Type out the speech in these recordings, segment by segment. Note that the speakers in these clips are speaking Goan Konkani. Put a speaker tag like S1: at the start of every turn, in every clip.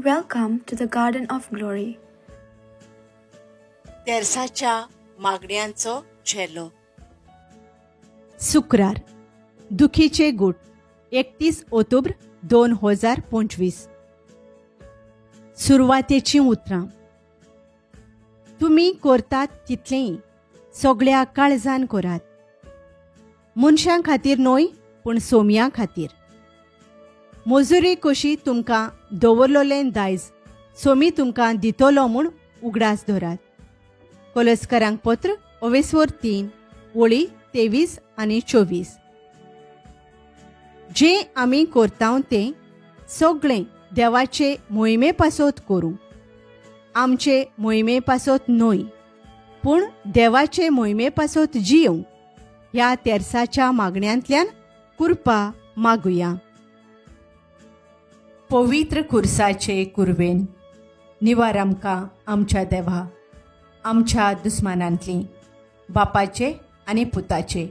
S1: Welcome to the Garden of Glory.
S2: तेर्साच्या मागण्यांचो झेलो.
S3: शुक्रार, दुखीचे गूट, 31 ऑक्टोबर 2025. सुरवातेचीं उतरां. तुमी करतात तितलेंय सगळ्या काळजान करात, मनशां खातीर न्हय पूण सोमयां खातीर. मजुरी कशी तुमकां दवरलेलें दायज सोमी तुमकां दितलो म्हूण उगडास धरात. कोलस्करांक पत्र ओवेस्वर 3 ओळी 23 आनी 24. जें आमी करता तें सगळें देवाचे मोहिमे पासत करूं, आमचे मोहिमे पासत न्हय पूण देवाचे मोहिमे पासत जियोवंक ह्या तेर्साच्या मागण्यांतल्यान कृपा मागुया. पवित्र खुर्साचे कुरवेन निवार आमकां आमच्या देवा, आमच्या दुस्मानांतली, बापाचे आनी पुताचे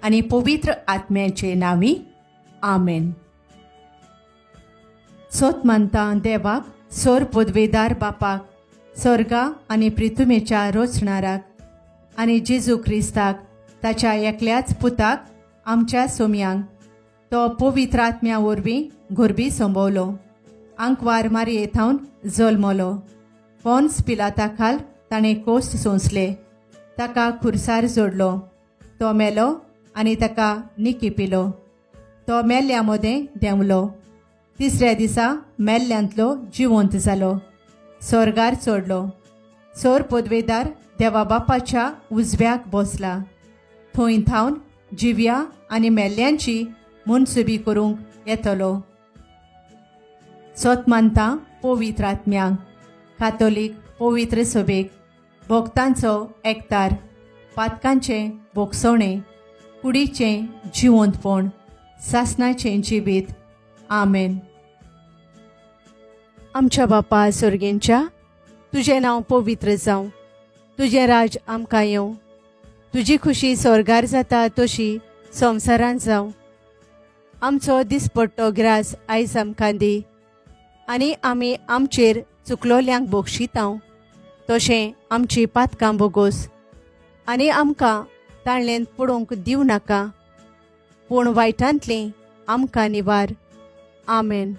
S3: आनी पवित्र आत्म्याचे नांवी, आमेन. सोत मानता देवाक, सोर पदवेदार बापाक, स्वर्गा आनी प्रिथुमेच्या रोचणाराक आनी जेजू क्रिस्ताक ताच्या एकल्याच पुताक आमच्या सोम्यांक, तो पवित्र आत्म्या वरवीं गोरबी संभवलो, आंकवार मारये थावन जल्मलो, पोन्स पिलाता खाल ताणें कोश्ट सोंसले, ताका खुर्सार जोडलो, तो मेलो आनी ताका निकी पिलो, तो मेल्ल्या मदें देंवलो, तिसऱ्या दिसा मेल्ल्यांतलो जिवंत जालो, स्वर्गार चडलो, सोर पदवेदार देवा बापाच्या उजव्याक बसला, थंय थावन जिव्या आनी मेल्ल्यांची मनसुबी करूंक येतलो. सोत मानता पवित्र आत्म्यांक, कातोलीक पवित्र सभेक, भक्तांचो एकतार, पातकांचें भोगसणें, कुडीचें जिवंतपण, सासणाचें जिवीत, आमेन. आमच्या बापा सर्गेंच्या, तुजें नांव पवित्र जावं, तुजें राज आमकां येवं, तुजी खुशी स्वर्गार जाता तशी संवसारांत जावं. आमचो दिसपट्टो ग्रास आयज आमकां दी, आनी आमी आमचेर चुकलोल्यांक बोगशितांव तशें आमची पातकां बोगोस, आनी आमकां ताणलेन पडोवंक दिवं नाका, पूण वायटांतलें आमकां निवार, आमेन.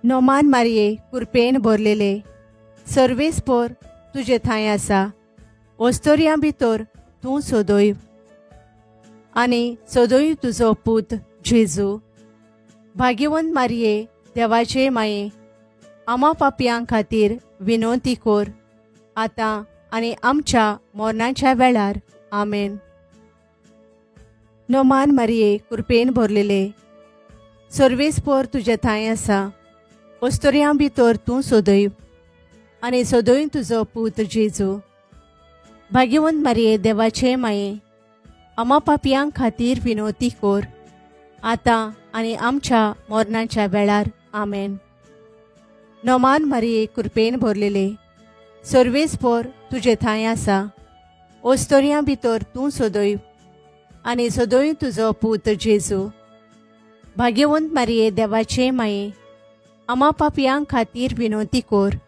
S3: नोमान मारये कुरपेन भरलेले, सर्वेस्पोर तुजे थंय आसा, ओस्तोरयां भितर तूं सोदोय आनी सदोय तुजो पूत जेजू. भाग्यवंत मारये देवाचे माये, आमा पापयां खातीर विनवती कर, आतां आनी आमच्या मरणाच्या वेळार, आमेन. नोमान मारये कुरपेन भरलेले, सर्वेस्पोर तुजे थंय आसा, ओस्तोरयां भितर तूं सोदय आनी सदोय तुजो पूत जेजू. भाग्यवंत मारये देवाचे माये, आमा पापयां खातीर विनवती कर, आतां आनी आमच्या मरणाच्या वेळार, आमेन. नोमान मारये कुरपेन भरलेले, सर्वेस्पोर तुजे थंय आसा, ओस्तोरयां भितर तूं सोदय आनी सदोय तुजो पूत जेजू. भाग्यवंत मारये देवाचे माये, आमा पापयां खातीर विनवती कर,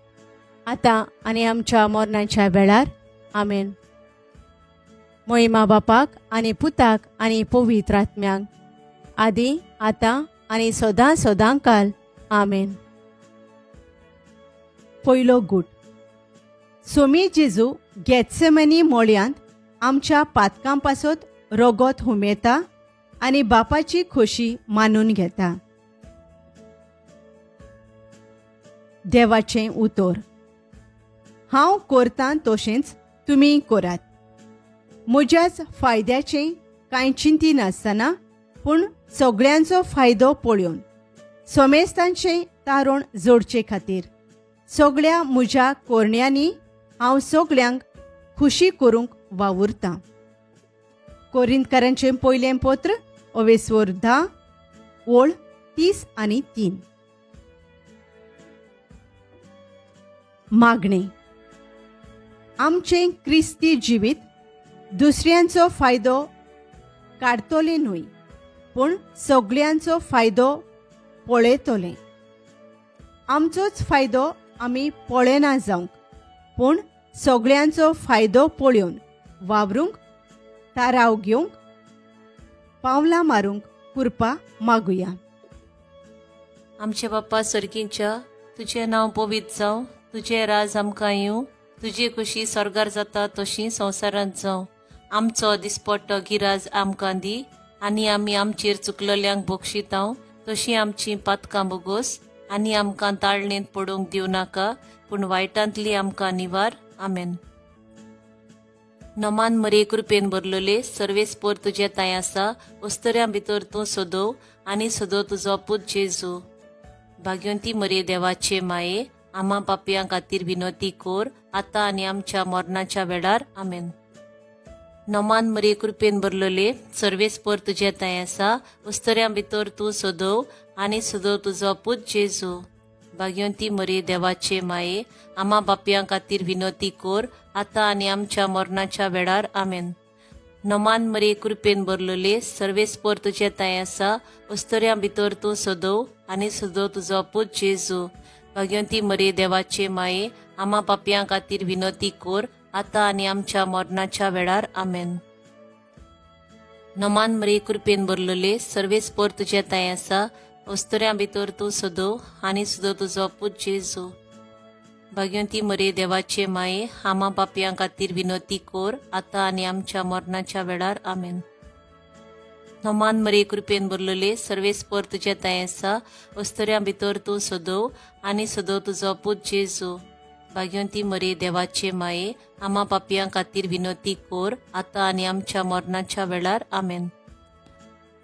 S3: आतां आनी आमच्या मरणाच्या वेळार, आमेन. मोहिमा बापाक आनी पुताक आनी पवित्र आत्म्यांक, आदी आतां आनी सदां सदां काल, आमेन. पयलो गूट. सोमी जेजू गेत्सेमनी मोळयांत आमच्या पातकां पासत रोगोत हुमेता आनी बापाची खोशी मानून घेता. देवाचें उतर. हांव करतां तशेंच तुमी करात, म्हज्याच फायद्याचें कांय चिंती नासतना पूण सगळ्यांचो फायदो पळोवन सोमेस्तांचें तारण जोडचे खातीर सगळ्या म्हज्या कोरण्यांनी हांव सगळ्यांक खुशी करूंक वावुरतां. कोरिंतकारांचें पयलें पत्र ओवेस्वर 10 ओळ 30 आनी 3. मागणें. आमचें क्रिस्ती जिवीत दुसऱ्यांचो फायदो काडतले न्हय पूण सगळ्यांचो फायदो पळयतले. आमचोच फायदो आमी पळयना जावंक, पूण सगळ्यांचो फायदो पळोवन वावरूंक, थाराव घेवंक, पावलां मारूंक कृपा मागुया.
S4: आमचे बाप्पा सर्गींच्या, तुजें नांव पवित्र जावं, तुजें राज आमकां येवं, तुजी खुशी स्वर्गार जाता तशी संवसारांत जावं. आमचो दिसपट्टो गिराज आमकां दी आनी आमी आमचेर चुकलेल्यांक बक्षितांव तशी आमची पातकां बोगोस आनी आमकां ताळणेंत पडूंक दिवं नाका, पूण वायटांतली आमकां निवार. आमेन. नमान मरे कृपेन भरलेले, सर्वेस्पर तुजे तांय आसा, अस्तऱ्यां भितर तूं सोदो आनी सोदो तुजो पूत जेजू. भाग्यवंती मरे देवाचे माये, आमा पापयां खातीर विनोती कोर, आतां आनी आमच्या मरणाच्या वेळार. आमेन. नमान मरे कृपेन भरलेले, सर्वेस्पर तुजे तांय आसा, अस्तऱ्यां भितर तूं सोदो आनी सोदो तुजो पूत जेजू. भाग्यवंती मरे देवाचे माये, आमा बापयां खातीर विनोती कोर, आतां आनी आमच्या मरणाच्या वेळार. आमेन. नमान मरे कृपेन भरलेले, सर्वेस्पर तुजे तांय आसा, अस्तऱ्यां भितर तूं सोदो आनी सोदो तुजो पूत जेजू. भाग्यवंती मरे देवाचे माये, आमा पापयां खातीर विनोती कोर, आतां आनी आमच्या मरणाच्या वेळार. आमेन. नमान मरे कृपेन भरलेले, सर्वेस्पर तुजे तांय आसा, अस्तऱ्यां भितर तूं सोदो आनी सोदो तुजो पूत जेजू. भाग्यवंती मरे देवाचे माये, आमा पापयां खातीर विनोती कोर, आतां आनी आमच्या मरणाच्या वेळार. आमेन. नमान मरे कृपेन भरलेले, सर्वेस्पर तुजे तांय आसा, अस्तऱ्यां भितर तूं सोदो आनी सोदो तुजो पूत जेजू. भाग्यवंती मरे देवाचे माये, आमा पापयां खातीर विनोती कोर, आतां आनी आमच्या मरणाच्या वेळार. आमेन.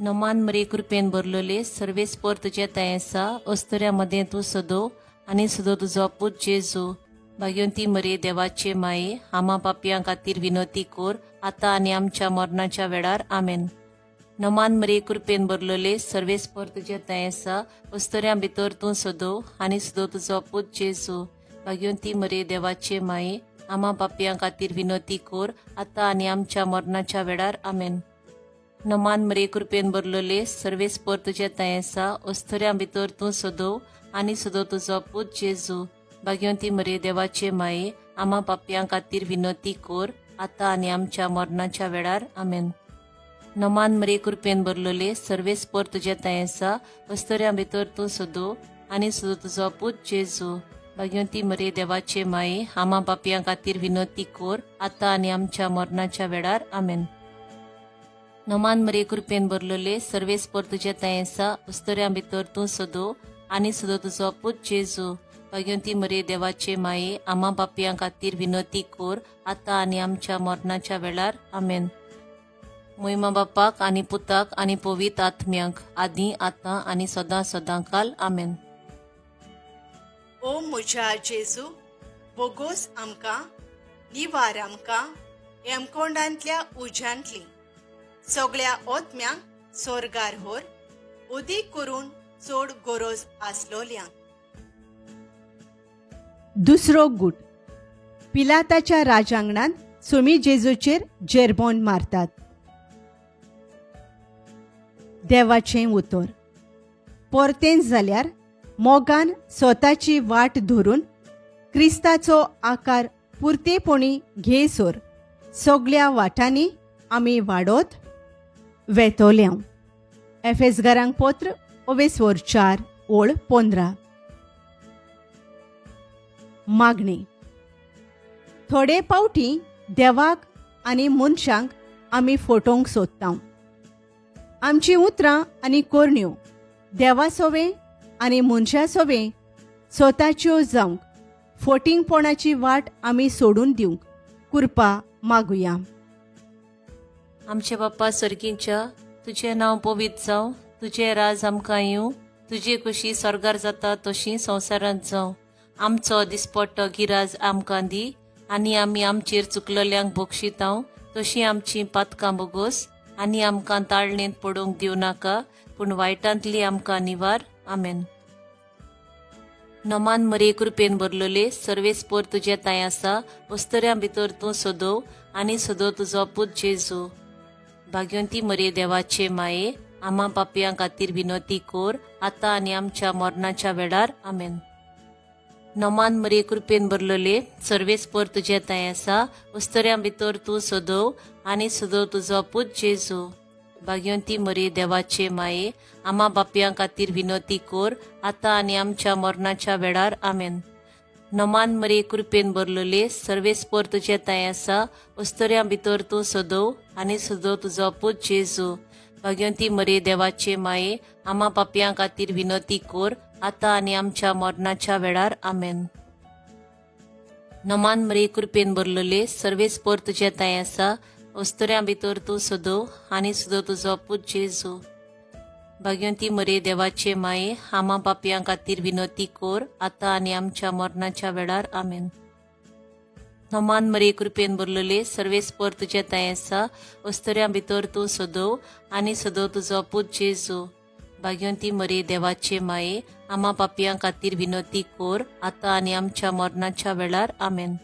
S4: नमान मरे कृपेन भरलेले, सर्वेस्पर तुजे तांय आसा, अस्तऱ्यां मदें तूं सोदो आनी सोदो तुजो पूत जेजू. भाग्यवंती मरे देवाचे माये, आमा पापयां खातीर विनोती कोर, आतां आनी आमच्या मरणाच्या वेळार. आमेन. नमान मरे कृपेन भरलेले, सर्वेस्पर तुजे तांय आसा, अस्तऱ्यां भितर तूं सोदो आनी सोदो तुजो पूत जेजू. भाग्यवंती मरे देवाचे माये, आमा पापयां खातीर विनोती कोर, आतां आनी आमच्या मरणाच्या वेळार. आमेन. नमान मरे कृपेन भरलेले, सर्वेस्पर तुजे तांय आसा, अस्तऱ्यां भितर तूं सोदो आनी सोदो तुजो पूत जेजू. भाग्यवंती मरे देवाचे माये, आमा पापयां खातीर विनोती कोर, आतां आनी आमच्या मरणाच्या वेळार. आमेन. नमान मरे कृपेन भरलेले, सर्वेस्पर तुजे तांय आसा, अस्तऱ्यां भितर तूं सोदो आनी सोदो तुजो पूत जेजू. भाग्यवंती मरे देवाचे माये, आमा पापयां खातीर विनोती कोर, आतां आनी आमच्या मरणाच्या वेळार. आमेन. नमान मरे कृपेन भरलेले, सर्वेस्पर तुजे तांय आसा, अस्तऱ्यां भितर तूं सोदो आनी सोदो तुजो पूत जेजू. भाग्यवंती मरे देवाचे माये, आमा पापयां खातीर विनोती कोर, आतां आनी आमच्या मरणाच्या वेळार. आमेन. मोहिमा बापाक आनी पुताक आनी पवित्र आत्म्यांक, आदी आतां आनी सदां सदां काल. आमेन.
S2: ओ म्हज्या जेजू, बोगोस आमकां, निवार आमकां हेमकोंडांतल्या उज्यांतली सगळ्या ओतम्यांक सोर्गार होर, उदीक करून चड गरज आसलोल्यांक.
S3: दुसरो गूट पिलाताच्या राजांगणांत सुमी जेजूचेर जेरबोन मारतात. देवाचें उतर परतेंच जाल्यार मोगान स्वताची वाट धरून क्रिस्ताचो आकार पुरतेपणी घेयसर सगळ्या वाटांनी आमी वाडत वेतोल्यांव. एफेसगारांक पत्र ओवेस्वर 4:15. मागणी. थोडे पावटी देवाक आनी मनशांक आमी फटोवंक सोदता. आमची उतरां आनी करण्यो देवा सोवे आनी मनशा सोवे स्वताच्यो जावंक फोटिंगपणाची वाट आमी सोडून दिवंक कृपा मागुया.
S4: आमचे बाप्पा सर्गींच्या, तुजें नांव पवित्र जावं, तुजें राज आमकां येवं, तुजी खुशी स्वर्गार जाता तशी संवसारांत जावं. आमचो दिसपट्टो गिराज आमकां दी आनी आमी आमचेर चुकलेल्यांक बक्षितांव तशी आमची पातकां बोगोस आनी आमकां ताळणेंत पडूंक दिवं नाका, पूण वायटांतली आमकां निवार. आमेन. नमान मरे कृपेन भरलेले, सर्वेस्पर तुजे तांय आसा, अस्तऱ्यां भितर तूं सोदो आनी सोदो तुजो पूत जेजू. भाग्यवंती मरे देवाचे माये, आमा पापयां खातीर विनोती कोर, आतां आनी आमच्या मरणाच्या वेळार. आमेन. नमान मरिये कृपेन भरलेले, सर्वेस्पर तुजे थंय आसा, उस्तऱ्यां भितर तूं सदोव आनी सदोव तुजो पूत जेजू. भाग्यवंती मरिये देवाचे माये, आमा बापयां खातीर विनोती कोर, आतां आनी आमच्या मरणाच्या वेळार. आमेन. नमान मरिये कृपेन भरलेले, सर्वेस्पर तुजे थंय आसा, उस्तऱ्यां भितर तूं सदोव आनी सदोव तुजो पूत जेजू. भाग्यवंती मरिये देवाचे माये, आमा पापयां खातीर विनोती कोर, आतां आनी आमच्या मरणाच्या वेळार. आमेन. नमान मरिये कृपेन भरलेले, सर्वेस्पर तुजे थंय आसा, उस्तऱ्यां भितर तूं सदोव आनी सदोव तुजो पूत जेजू. भाग्यवंती मरिये देवाचे माये, आमा पापयां खातीर विनोती कोर, आतां आनी आमच्या मरणाच्या वेळार. आमेन. नमान मरिये कृपेन भरलेले, सर्वेस्पर तुजे थंय आसा, उस्तऱ्यां भितर तूं सदोव आनी सदोव तुजो पूत जेजू. भाग्यवंती मरिये देवाचे माये, आमा पापयां खातीर विनोती कोर, आतां आनी आमच्या मरणाच्या वेळार. आमेन.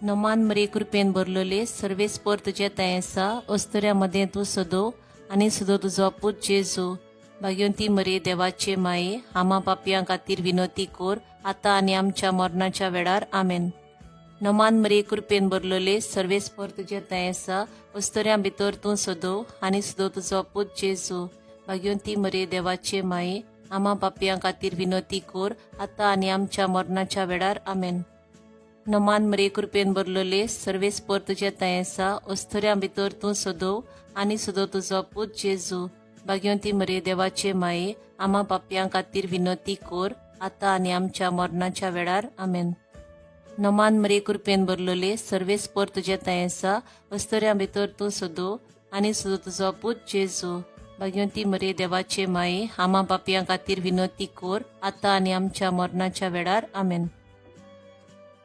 S4: नमान मरिये कृपेन भरलेले, सर्वेस्पर तुजे थंय आसा, उस्तऱ्यां मदें तूं सदोव आनी सदोव तुजो पूत जेजू. भाग्यवंती मरिये देवाचे माये, आमा पापयां खातीर विनोती कोर, आतां आनी आमच्या मरणाच्या वेळार. आमेन. नमान मरिये कृपेन भरलेले, सर्वेस्पर तुजे थंय आसा, उस्तऱ्यां भितर तूं सदोव आनी सदोव तुजो पूत जेजू. भाग्यवंती मरिये देवाचे माये, आमा पापयां खातीर विनोती कोर, आतां आनी आमच्या मरणाच्या वेळार. आमेन. नमान मरिये कृपेन भरलेले, सर्वेस्पर तुजे थंय आसा, उस्तऱ्यां भितर तूं सदोव आनी सदोव तुजो पूत जेजू. भाग्यवंती मरिये देवाचे माये, आमा पापयां खातीर विनोती कोर, आतां आनी आमच्या मरणाच्या वेळार. आमेन. नमान मरिये कृपेन भरलेले, सर्वेस्पर तुजे थंय आसा, उस्तऱ्यां भितर तूं सदोव आनी सदोव तुजो पूत जेजू. भाग्यवंती मरिये देवाचे माये, आमा पापयां खातीर विनोती कोर, आतां आनी आमच्या मरणाच्या वेळार. आमेन.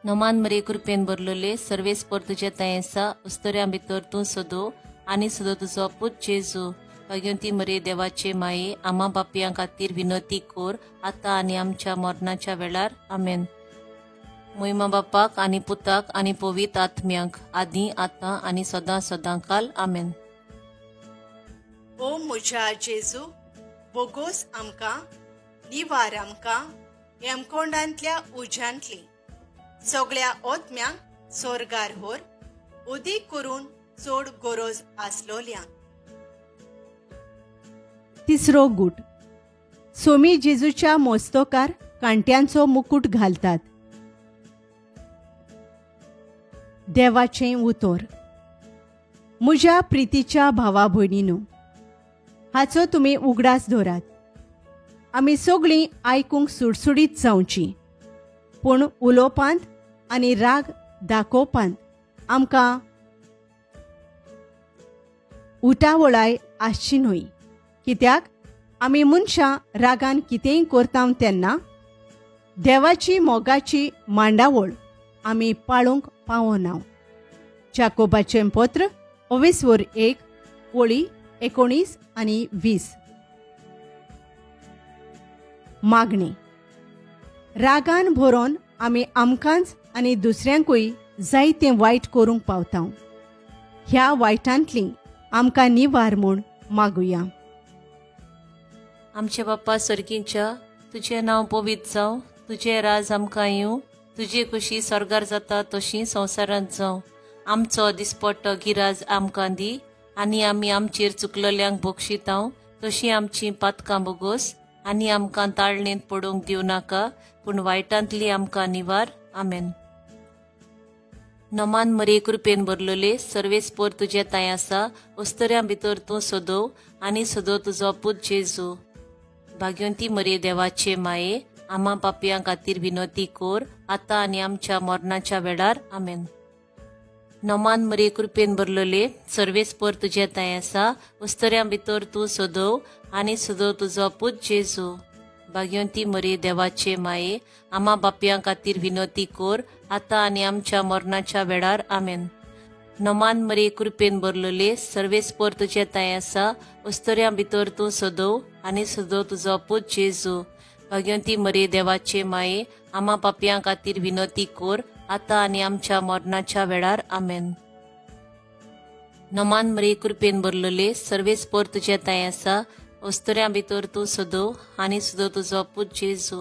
S4: नमान मरिये कृपेन भरलेले, सर्वेस्पर तुजे थंय आसा, उस्तऱ्यां भितर तूं सदोव आनी सदोव तुजो पूत जेजू. भाग्यवंती मरिये देवाचे माये, आमा पापयां खातीर विनोती कोर, आतां आनी आमच्या मरणाच्या वेळार. आमेन. मोहिमा बापाक आनी पुताक आनी पवित्र आत्म्यांक, आदी आतां आनी सदां सदां काल. आमेन.
S2: ओ म्हज्या जेजू, बोगोस आमकां, निवार आमकां हेमकोंडांतल्या उज्यांतली, सगळ्या ओतम्यांक सोर्गार होर, उदीक करून चड गरज आसलोल्यांक.
S3: तिसरो गूट. सोमी जेजूच्या मोस्तोकार कांट्यांचो मुकूट घालतात. देवाचें उतर. म्हज्या प्रितीच्या भावा भयणीनो, हाचो तुमी उगडास दवरात. आमी सगळीं आयकूंक सुडसुडीत जावची, पूण उलोवपांत आनी राग दाखोवपांत आमकां उटावळाय आसची न्हय. कित्याक आमी मनशां रागान कितेंय करता तेन्ना देवाची मोगाची मांडावळ आमी पाळूंक पावना. जाकोबाचें पत्र 1 ओळी 19 आनी 20. मागणी. रागान भरोन आमी आमकांच आनी दुसऱ्यांकूय जायतें वायट करूंक पावता. ह्या वायटांतली आमकां निवार म्हूण मागुया.
S4: आमचे बाप्पा सर्गींच्या, तुजें नांव पवित्र जावं, तुजें राज आमकां येवं, तुजी खुशी स्वर्गार जाता तशी संवसारांत जावं. आमचो दिसपट्टो गिराज आमकां दी, आनी आमी आमचेर चुकलेल्यांक बक्षितांव तशी आमची पातकां बोगोस, आनी आमकां ताळणेंत पडूंक दिवं नाका, पूण वायटांतली आमकां निवार. आमेन. नमान मरिये कृपेन भरलेले, सर्वेस्पर तुजे थंय आसा, उस्तऱ्यां भितर तूं सदोव आनी सदोव तुजो पूत जेजू. भाग्यवंती मरिये देवाचे माये, आमा पापयां खातीर विनोती कोर, आतां आनी आमच्या मरणाच्या वेळार. आमेन. नमान मरिये कृपेन भरलेले, सर्वेस्पर तुजे थंय आसा, उस्तऱ्यां भितर तूं सदोव आनी सदोव तुजो पूत जेजू. भाग्यवंती मरिये देवाचे माये, आमा बापयां खातीर विनोती कोर, आतां आनी आमच्या मरणाच्या वेळार. आमेन. नमान मरिये कृपेन भरलेले, सर्वेस्पर तुजे थंय आसा, उस्तऱ्यां भितर तूं सदोव आनी सदोव तुजो पूत जेजू. भाग्यवंती मरिये देवाचे माये, आमा पापयां खातीर विनोती कोर, आतां आनी आमच्या मरणाच्या वेळार. आमेन. नमान मरिये कृपेन भरलेले सर्वेस्पर तुजे तांय आसा, अस्तुऱ्यां भितर तूं सदो आनी सदो तुजो पूत जेजू।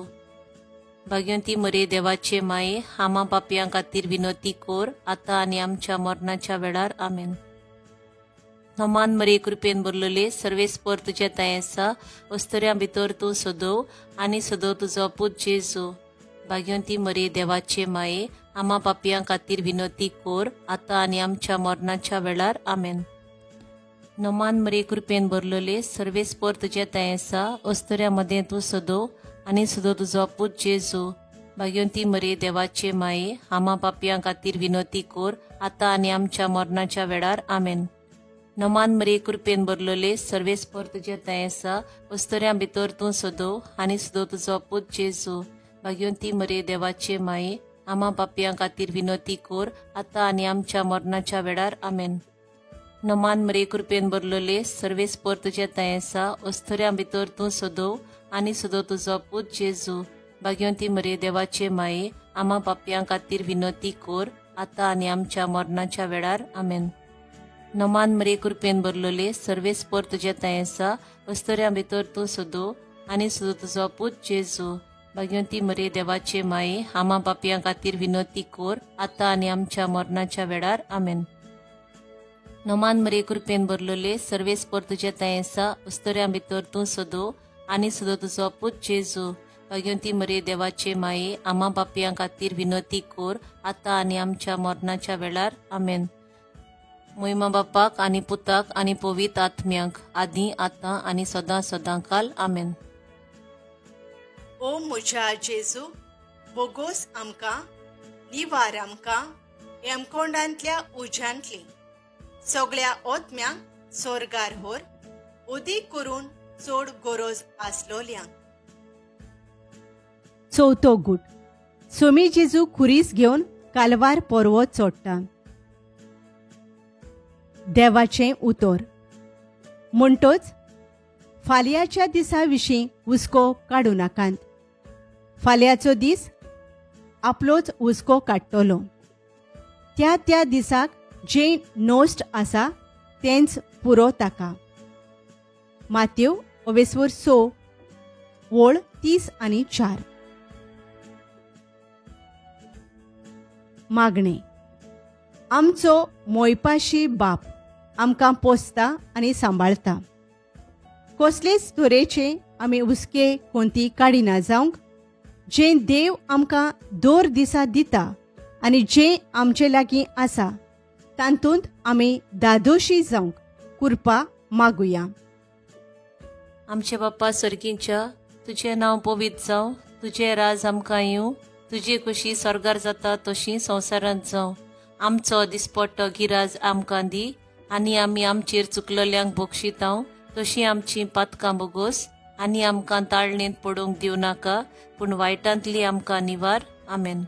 S4: भाग्यवंती मरिये देवाचे माये, आमा पापयां खातीर विनवती कर, आतां आनी आमच्या मरणाच्या वेळार। आमेन। नमान मरिये कृपेन भरलेले सर्वेस्पर तुजे तांय आसा, अस्तुऱ्यां भितर तूं सदो आनी सदो तुजो पूत जेजू। भाग्यवंती मरिये देवाचे माये, आमा पापयां खातीर विनवती कर, आतां आनी आमच्या मरणाच्या वेळार। आमेन। नमान मरिये कृपेन भरलेले सर्वेस्पर तुजे तांय आसा, अस्तुऱ्यां मदें तूं सदो आनी सदो तुजो पूत जेजू। भाग्यवंती मरिये देवाचे माये, आमा पापयां खातीर विनवती कर, आतां आनी आमच्या मरणाच्या वेळार। आमेन। नमान मरिये कृपेन भरलेले सर्वेस्पर तुजे तांय आसा, अस्तुऱ्यां भितर तूं सदो आनी सदो तुजो पूत जेजू। भाग्यवंती मरिये देवाचे माये, आमा पापयां खातीर विनवती कर, आतां आनी आमच्या मरणाच्या वेळार। आमेन। नमान मरिये कृपेन भरलेले सर्वेस्पर तुजे तांय आसा, अस्तुऱ्यां भितर तूं सदो आनी सदो तुजो पूत जेजू। भाग्यवंती मरिये देवाचे माये, आमा पापयां खातीर विनवती कर, आतां आनी आमच्या मरणाच्या वेळार। आमेन। नमान मरिये कृपेन भरलेले सर्वेस्पर तुजे तांय आसा, अस्तुऱ्यां भितर तूं सदो आनी सदो तुजो पूत जेजू। भाग्यवंती मरिये देवाचे माये, आमा पापयां खातीर विनवती कर, आतां आनी आमच्या मरणाच्या वेळार। आमेन। नमान मरिये कृपेन भरलेले सर्वेस्पर तुजे तांय आसा, अस्तुऱ्यां भितर तूं सदो आनी सदो तुजो पूत जेजू। भाग्यवंती मरिये देवाचे माये, आमा पापयां खातीर विनवती कर, आतां आनी आमच्या मरणाच्या वेळार। आमेन। मोहिमा बापाक आनी पुताक आनी पवित्र आत्म्याक, आदी आतां आनी सदां सदां काल। आमेन।
S2: ओ म्हज्या जेजू, बोगोस आमकां, निवार आमकां हेमकोंडांतल्या उज्यांतली सगळ्या ओतम्यांक सोर्गार होर, उदीक करून चड गरज आसलोल्यांक।
S3: चवथो गूट। सोमी जेजू खुरीस घेवन कालवार पर्वत चोडटा। देवाचें उतर। म्हणटच फाल्यांच्या दिसा विशीं हुस्को काडूं नाकात, फाल्यांचो दीस आपलोच हुस्को काडटलो। त्या त्या दिसाक जें नोस्ट आसा तेंच पुरो ताका। मातेव अवेस्वर 6 वळ 30 आनी 4। मागणें। आमचो मोयपाशी बाप आमकां पोसता आनी सांबाळता। कसलेच तरेचे आमी हुस्के कोणती काडिना जावंक, जें देव आमकां दर दिसा दिता आनी जें आमचे लागीं आसा तातूंत आमी दादोशी जावंक कृपा मागुया।
S4: आमचे बाप्पा सर्गींच्या, तुजें नांव पवित्र जावं, तुजें राज आमकां येवं, तुजी खुशी स्वर्गार जाता तशी संवसारांत जावं। आमचो दिसपट्टो गिराज आमकां दी, आनी आमी आमचेर चुकलेल्यांक बक्षितांव तशी आमची पातकां बोगोस, आनी आमकां ताळणेंत पडूंक दिवं नाका, पूण वायटांतली आमकां निवार। आमेन।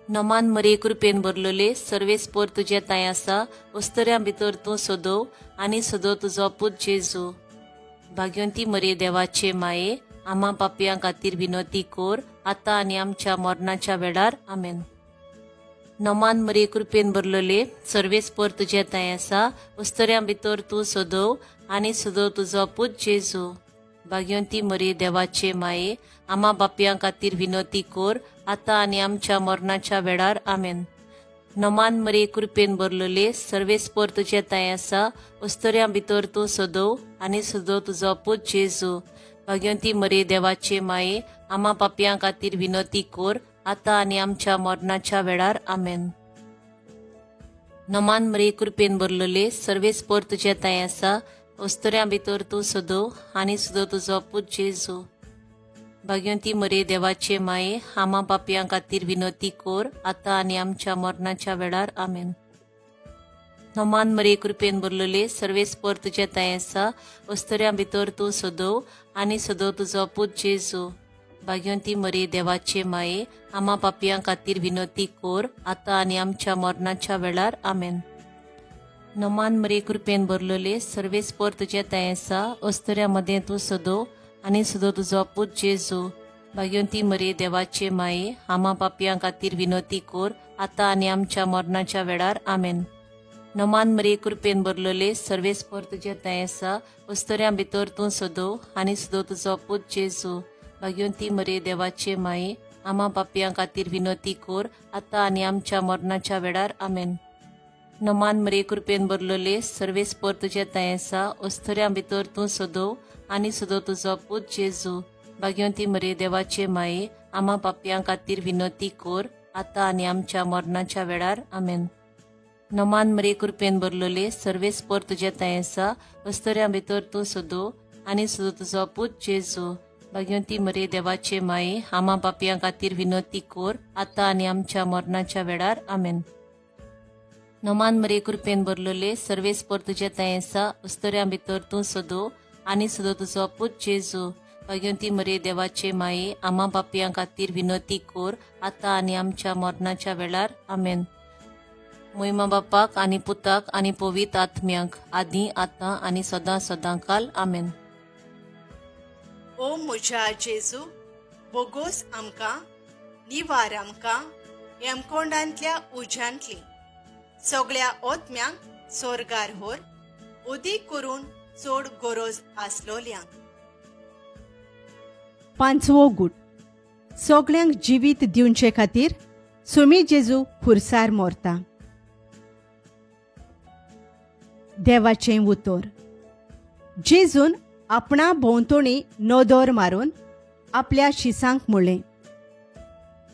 S4: नमान मरिये कृपेन भरलेले सर्वेस्पर तुजे तांय आसा, अस्तुऱ्यां भितर तूं सदो आनी सदो तुजो पूत जेजू। भाग्यवंती मरिये देवाचे माये, आमा पापयां खातीर विनवती कर, आतां आनी आमच्या मरणाच्या वेळार। आमेन। नमान मरिये कृपेन भरलेले सर्वेस्पर तुजे तांय आसा, अस्तुऱ्यां भितर तूं सदो आनी सदो तुजो पूत जेजू। भाग्यवंती मरिये देवाचे माये, आमा बापयां खातीर विनवती कर, आतां आनी आमच्या मरणाच्या वेळार। आमेन। नमान मरिये कृपेन भरलेले सर्वेस्पर तुजे तांय आसा, अस्तुऱ्यां भितर तूं सदो आनी सदो तुजो पूत जेजू। भाग्यवंती मरिये देवाचे माये, आमा पापयां खातीर विनवती कर, आतां आनी आमच्या मरणाच्या वेळार। आमेन। नमान मरिये कृपेन भरलेले सर्वेस्पर तुजे तांय आसा, अस्तुऱ्यां भितर तूं सदो आनी सदो तुजो पूत जेजू। भाग्यवंती मरिये देवाचे माये, आमा पापयां खातीर विनवती कर, आतां आनी आमच्या मरणाच्या वेळार। आमेन। नमान मरिये कृपेन भरलेले सर्वेस्पर तुजे तांय आसा, अस्तुऱ्यां भितर तूं सदो आनी सदो तुजो पूत जेजू। भाग्यवंती मरिये देवाचे माये, आमा पापयां खातीर विनवती कर, आतां आनी आमच्या मरणाच्या वेळार। आमेन। नमान मरिये कृपेन भरलेले सर्वेस्पर तुजे तांय आसा, अस्तुऱ्यां मदें तूं सदो आनी सदो तुजो पूत जेजू। भाग्यवंती मरिये देवाचे माये, आमा पापयां खातीर विनवती कर, आतां आनी आमच्या मरणाच्या वेळार। आमेन। नमान मरिये कृपेन भरलेले सर्वेस्पर तुजे थंय आसा अस्तुऱ्यां भितर तूं सदो आनी सदो तुजो पूत जेजू. भाग्यवंती मरिये देवाचे माये आमा पापयां खातीर विनवती कर आतां आनी आमच्या मरणाच्या वेळार. आमेन. नमान मरिये कृपेन भरलेले सर्वेस्पर तुजे थंय आसा अस्तुऱ्यां भितर तूं सदो आनी सदो तुजो पूत जेजू. भाग्यवंती मरिये देवाचे माये आमा पापयां खातीर विनवती कर आतां आनी आमच्या मरणाच्या वेळार. आमेन. नमान मरिये कृपेन भरलेले सर्वेस्पर तुजे थंय आसा अस्तुऱ्यां भितर तूं सदो आनी सदो तुजो पूत जेजू. भाग्यवंती मरिये देवाचे माये आमा पापयां खातीर विनवती कर आतां आनी आमच्या मरणाच्या वेळार. आमेन. नमान मरिये कृपेन भरलेले सर्वेस्पर तुजे थंय आसा अस्तुऱ्यां भितर तूं सदो आनी सदो तुजो पूत जेजू. भाग्यवंती मरिये देवाचे माये आमा पापयां खातीर विनवती कर आतां आनी आमच्या मरणाच्या वेळार. आमेन. मोहिमा बापाक आनी पुताक आनी पवित्र आत्म्याक आदी आतां आनी सदां सदां काल. आमेन.
S2: ओ म्हज्या जेजू, बोगोस आमकां, निवार आमकां यमकोंडांतल्या उज्यांतली सगळ्या ओतम्यांक सोर्गार होर उदीक करून चड गरज आसलोल्यांक.
S3: पांचवो गूट. सगळ्यांक जिवीत दिवचे खातीर सुमी जेजू खुर्सार मोरता. देवाचें उतर. जेजून आपणा भोंवतणी नदर मारून आपल्या शिसांक म्हणलें,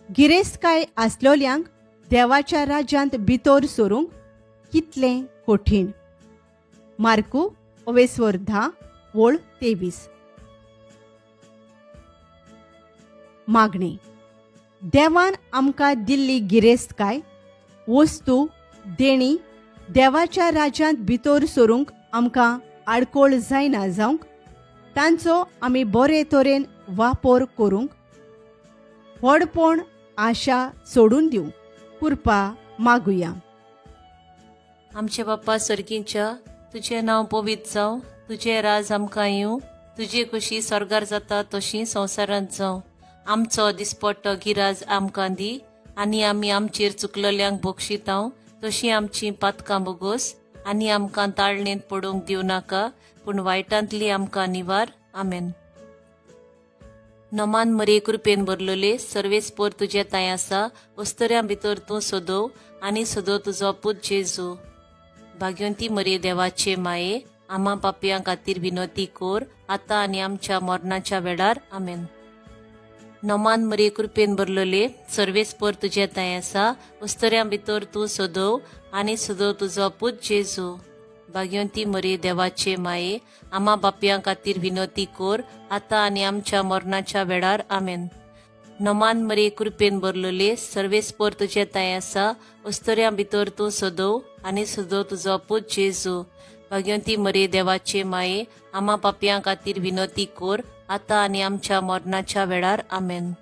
S3: गिरेस्तकाय आसलोल्यांक देवाच्या राज्यांत भितर सरूंक कितलें कठीण. मार्कू 10:23. मागणी. देवान आमकां दिल्ली गिरेस्तकाय वस्तू देणी देवाच्या राज्यांत भितर सरूंक आमकां आडकोळ जायना जावंक तांचो आमी बरे तरेन वापर करूंक व्हडपण आशा सोडून दिवंक कृपा मागुया.
S4: आमचे बाप्पा सर्गींच्या, तुजें नांव पवित्र जावं, तुजें राज आमकां येवं, तुजे कशी स्वर्गार जाता तशी संवसारांत जावं. आमचो दिसपट्टो गिराज आमकां दी आनी आमी आमचेर चुकलेल्यांक बक्षितांव तशी आमची पातकां बोगोस आनी आमकां ताळणेंत पडूंक दिवं नाका, पूण वायटांतली आमकां निवार. आमेन. नमान मरिये कृपेन भरलेले सर्वेस्पर तुजे थंय आसा अस्तुऱ्यां भितर तूं सदो आनी सदो तुजो पूत जेजू. भाग्यवंती मरिये देवाचे माये आमा पापयां खातीर विनवती कर आतां आनी आमच्या मरणाच्या वेळार. आमेन. नमान मरिये कृपेन भरलेले सर्वेस्पर तुजे थंय आसा अस्तुऱ्यां भितर तूं सदो आनी सदो तुजो पूत जेजू. भाग्यवंती मरिये देवाचे माये आमा बापयां खातीर विनवती कर आतां आनी आमच्या मरणाच्या वेळार. आमेन. नमान मरिये कृपेन भरलेले सर्वेस्पर तुजे थंय आसा अस्तुऱ्यां भितर तूं सदो आनी सदो तुजो पूत जेजू. भाग्यवंती मरिये देवाचे माये आमा पापयां खातीर विनवती कर आतां आनी आमच्या मरणाच्या वेळार. आमेन.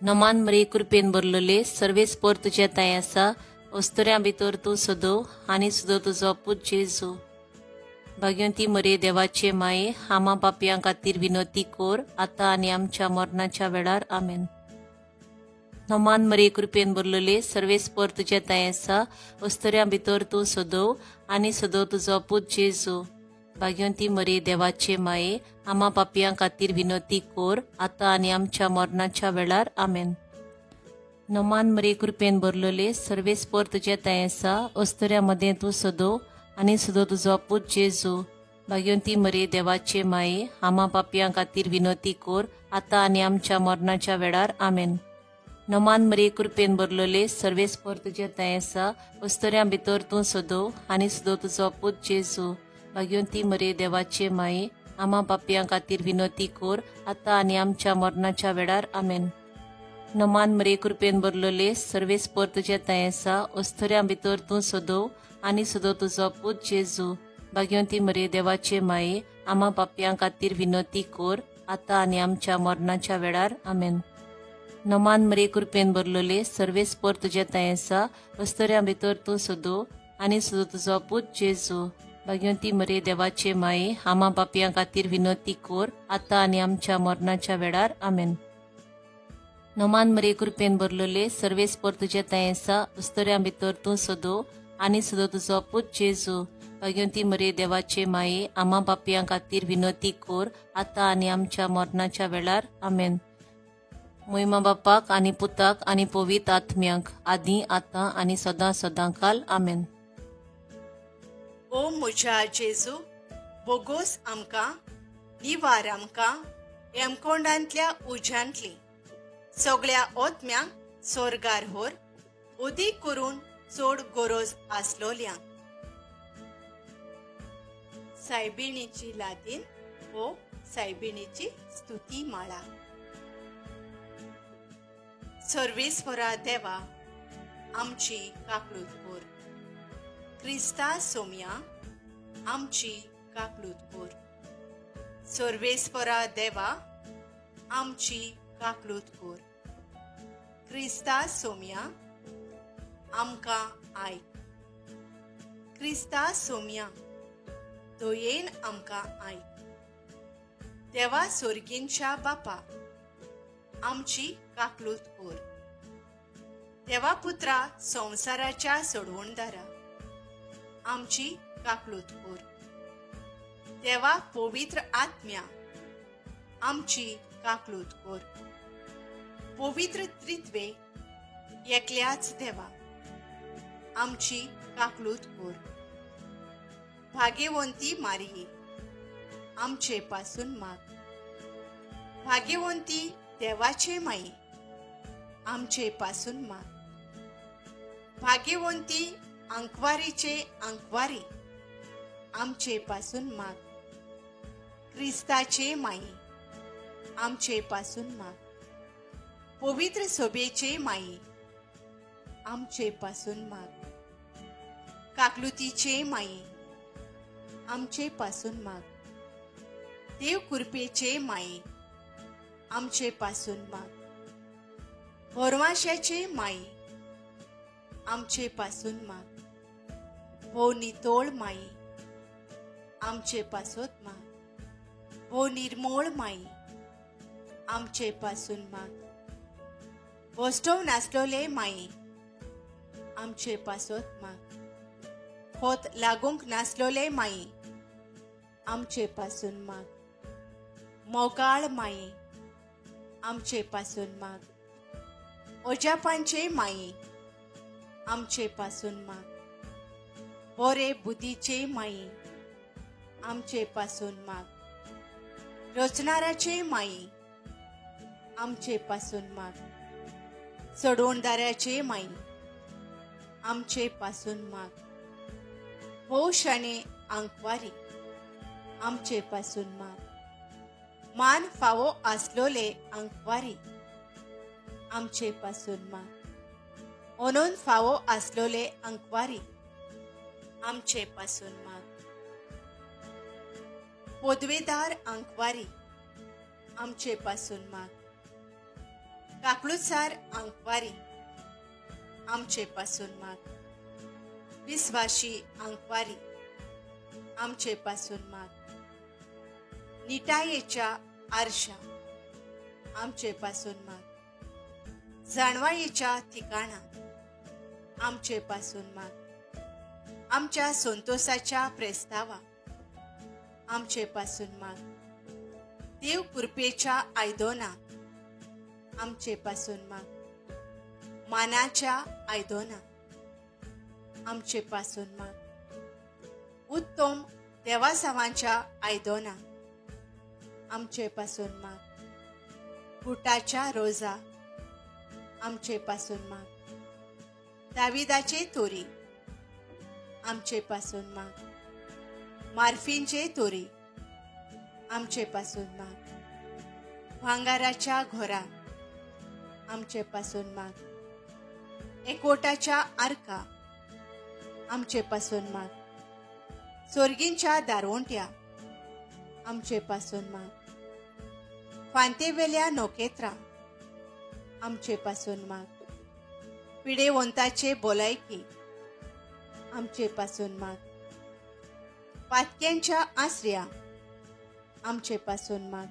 S4: नमान मरिये कृपेन भरलेले सर्वेस्पर तुजे थंय आसा अस्तुऱ्यां भितर तूं सदो आनी सदो तुजो पूत जेजू. भाग्यवंती मरिये देवाचे माये आमा पापयां खातीर विनवती कर आतां आनी आमच्या मरणाच्या वेळार. आमेन. नमान मरिये कृपेन भरलेले सर्वेस्पर तुजे थंय आसा अस्तुऱ्यां भितर तूं सदो आनी सदो तुजो पूत जेजू. भाग्यवंती मरिये देवाचे माये आमा पापयां खातीर विनवती कर आतां आनी आमच्या मरणाच्या वेळार. आमेन. नमान मरिये कृपेन भरलेले सर्वेस्पर तुजे थंय आसा अस्तुऱ्यां मदें तूं सदो आनी सदो तुजो पूत जेजू. भाग्यवंती मरिये देवाचे माये आमा पापयां खातीर विनवती कर आतां आनी आमच्या मरणाच्या वेळार. आमेन. नमान मरिये कृपेन भरलेले सर्वेस्पर तुजे थंय आसा अस्तुऱ्यां भितर तूं सदो आनी सदो तुजो पूत जेजू. भाग्यवंती मरिये देवाचे माये आमा पापयां खातीर विनवती कर आतां आनी आमच्या मरणाच्या वेळार. आमेन. नमान मरिये कृपेन भरलेले सर्वेस्पर तुजे थंय आसा अस्तुऱ्यां भितर तूं सदो आनी सदो तुजो पूत जेजू. भाग्यवंती मरिये देवाचे माये आमा पापयां खातीर विनवती कर आतां आनी आमच्या मरणाच्या वेळार. आमेन. नमान मरिये कृपेन भरलेले सर्वेस्पर तुजे थंय आसा अस्तुऱ्यां भितर तूं सदो आनी सदो तुजो पूत जेजू. भाग्यवंती मरिये देवाचे माये आमा पापयां खातीर विनवती कर आतां आनी आमच्या मरणाच्या वेळार. आमेन. नमान मरिये कृपेन भरलेले सर्वेस्पर तुजे थंय आसा अस्तुऱ्यां भितर तूं सदो आनी सुद्दां तुजो पूत जेजू. भाग्यवंती मरिये देवाचे माये, आमा पापयां खातीर विनवती कोर, आतां आनी आमच्या मरणाच्या वेळार. आमेन. मोहिमा बापाक आनी पुताक आनी पवित्र आत्म्याक, आदी आतां आनी सदां सदां काल. आमेन.
S2: ओ म्हज्या जेजू, बोगोस आमकां, निवार आमकां हेमकोंडांतल्या उज्यांतली सगळ्या ओत्म्यांक सोर्गार होर, उदीक करून चड गरज आसलोल्यांक. सायबिणीची लादीन हो सायबिणीची स्तुती माळा. सर्वेस्वरा देवा, आमची काकळूत कोर. क्रिस्ता सोम्या, आमची काकळूत कोर. सर्वेस्वरा देवा, आमची काकळूत कोर. क्रिस्ता सोम्या, आमकां आयक. क्रिस्ता सोम्या, दयेन आमकां आयक. देवा सोर्गींच्या बापा, आमची काकळूत कोर. देवा पुत्रा संवसाराच्या सोडवणदारा, आमची काकळूत कोर. देवा पवित्र आत्म्या, आमची काकळूत कोर. पवित्र त्रित्वे एकल्याच देवा, आमची काकळूत कोर. भाग्यवंती मारिये, आमचे पासून माग. भाग्यवंती देवाचे माई, आमचे पासून माग. भाग्यवंती आंकवारीचे आंकवारी, आमचे पासून माग. क्रिस्ताचे माई, आमचे पासून माग. पवित्र सोबेचे माई, आमचे पासून माग. काकलुतीचे माई, आमचे पासून माग. देव कृपेचे माई, आमचे पासून माग. भरवाशाचे माई, आमचे पासून माग. भोव नितोळ माई, आमचे पासत माग. भोव निर्मोळ माई, आमचे पासून माग. भोस्टोव नासलोले माई, आमचे पासत माग. खोत लागूंक नासलोले माई, आमचे पासून माग. मोगाळ माई, आमचे पासून माग. ओजापांचे माई, आमचे पासून माग. बोरे बुद्धीचे माई, आमचे पासून माग. रचणाराचे माई, आमचे पासून माग. सोडवणदाराचे माई, आमचे पासून माग. भोव शाणे आंकवारी, आमचे पासून माग. मान फावो आसलोले आंकवारी, आमचे पासून माग. ओनून फावो आसलोले आंकवारी, आमचे पासून माग. पदवेदार आंकवारी, आमचे पासून माग. काकळुसार आंकवारी, आमचे पासून माग. विस्वाशी आंकवारी, आमचे पासून माग. निटायेच्या आरशा, आमचे पासून माग. जाणवायेच्या ठिकाणा, आमचे पासून माग. आमच्या संतोषाच्या प्रस्तावा, आमचे पासून माग. देव कृपेच्या आयदोना, आमचे पासून माग. मानाच्या आयदोना, आमचे पासून माग. उत्तम देवासावांच्या आयदोना, आमचे पासून माग. गुटाच्या रोजा, आमचे पासून माग. दाविदाचे तोरी, आमचे पासून माग. मार्फींचे तोरी, आमचे पासून माग. भांगाराच्या घोरा, आमचे पासून माग. एकवटाच्या आरका, आमचे पासून माग. सोर्गींच्या दारवंट्या, आमचे पासून माग. फांतेवेल्या नोकेत्रा, आमचे पासून माग. पिडेवंताचे बोलायकी, आमचे पासून माग. पातक्यांच्या आसऱ्या, आमचे पासून माग.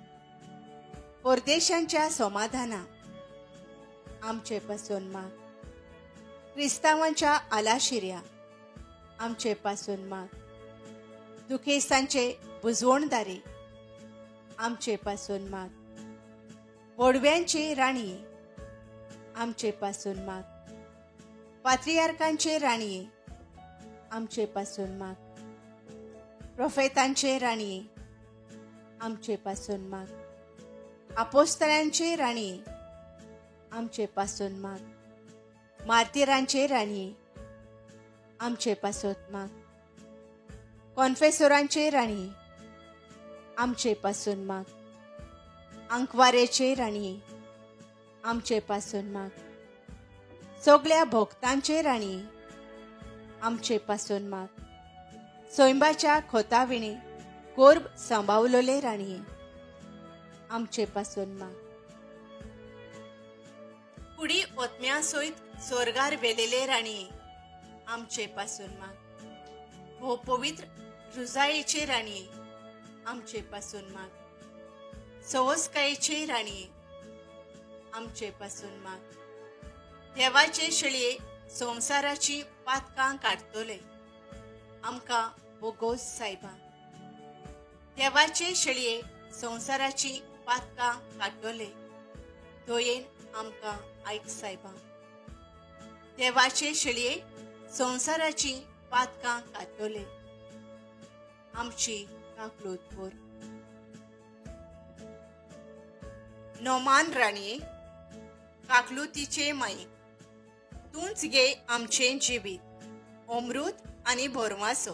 S2: परदेशांच्या समाधाना, आमचे पासून माग. क्रिस्तांवांच्या आलाशिऱ्या,
S3: आमचे पासून माग. दुखेस्तांचे बुजवणदारे आमचे पासून माग. बोडव्यांचे राणये आमचे पासून माग. पात्रियार्कांचे राणये आमचे पासून माग. प्रोफेतांचे राणये आमचे पासून माग. आपोस्तलांचे राणये आमचे पासून माग. मार्तिरांचे राणये आमचे पासून माग. कॉन्फेसोरांचे राणये आमचे पासून माग. आंकवारेचे राणये आमचे पासून माग. सगळ्या भोक्तांचे राणये आमचे पासून माग. सोयंबाच्या खोताविणे कोर्ब सांबावलोले राणये आमचे पासून माग. कुडी ओतम्या सयत सोर्गार वेलेले राणये आमचे पासून माग. हो पवित्र रुजायेचे राणये आमचे पासून माग. सवसकायेचे राणये आमचे पासून माग. देवाचे शेळये संवसाराची पातकां काडटले आमकां बोगोस सायबा. देवाचे शेळये संवसाराची पातकां काडटले दयेन आमकां आयक सायबा. देवाचे शेळये संवसाराची पातकां काडटले आमची काकलूत कर. नोमान राणये काकलुतीचे माई तूंच गे आमचें जिवीत अमृत आनी भरवासो.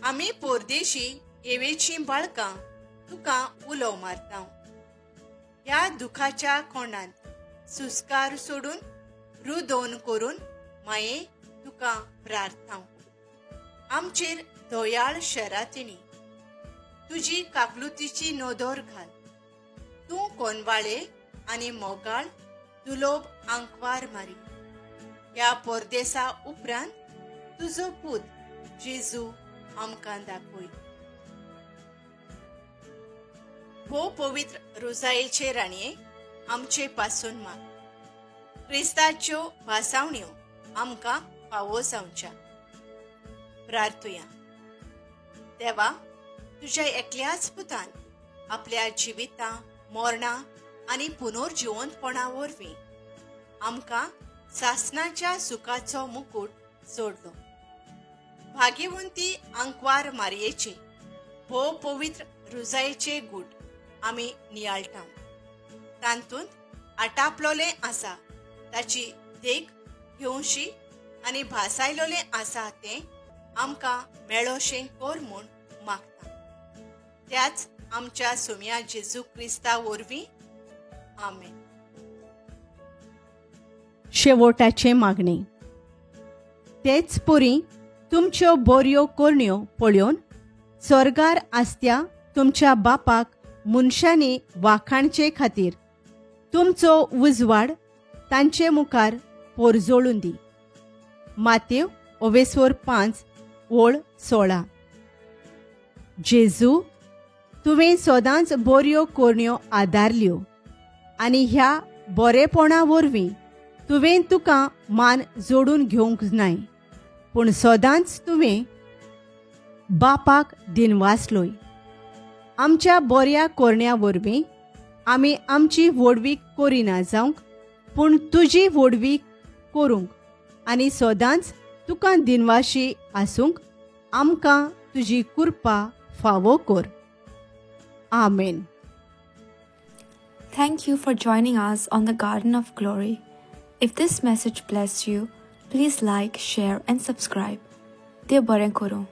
S3: आमी पोरदेशी येवेचीं बाळकां तुका उलो मारता. ह्या दुखाच्या कोणांत सुस्कार सोडून रुदोन करून माये तुका प्रार्थना. आमचेर दयाळ शरातिणी तुजी काकलुतीची नदर घाल. तूं कोनवाळे आनी मोगाळ दुलोब आंकवार मारी. ह्या परदेसा उपरांत तुजो पूत जेजू आमकां दाखय. भोव पवित्र रोजायेचे राणये आमचे पासून माग. क्रिस्ताच्यो भासावण्यो आमकां फावो जावच्या. प्रार्थुया. देवा, तुज्या एकल्याच पुतान आपल्या जिविता मरणां आनी पुनर्जिवंतपणा वरवीं आमकां सासणाच्या सुखाचो मुकूट जोडलो. भाग्यवंती आंकवार मारयेचे भोव पवित्र रुजायेचे गूट आमी नियाळटा. तातूंत आटापलोलें आसा ताची देख घेवशी आनी भासायलोलें आसा तें आमकां मेळोशें कर म्हूण मागता. त्याच आमच्या सुम्या जेजू क्रिस्ता वरवीं आमेन. शेवटाचें मागणें. तेच परी तुमच्यो बऱ्यो करण्यो पळोवन स्वर्गार आसत्या तुमच्या बापाक मनशांनी वाखाणचे खातीर तुमचो उजवाड तांचे मुखार पोरजोळून दी. मातेव 5:16. जेजू, तुवें सदांच बऱ्यो करण्यो आदारल्यो आनी ह्या बरेपणा वरवीं तुवें तुका मान जोडून घेवंक नाय, पूण सदांच तुवें बापाक दिनवासलोय. आमच्या बऱ्या करण्या वरवीं आमी आमची व्हडवीक करिना जावंक, पूण तुजी व्हडवीक करूंक आनी सदांच तुका दिनवाशी आसूंक आमकां तुजी कृपा फावो कर. आमेन.
S1: Thank you for joining us on the Garden of Glory. If this message blessed you, please like, share and subscribe. Dev बरें करूं.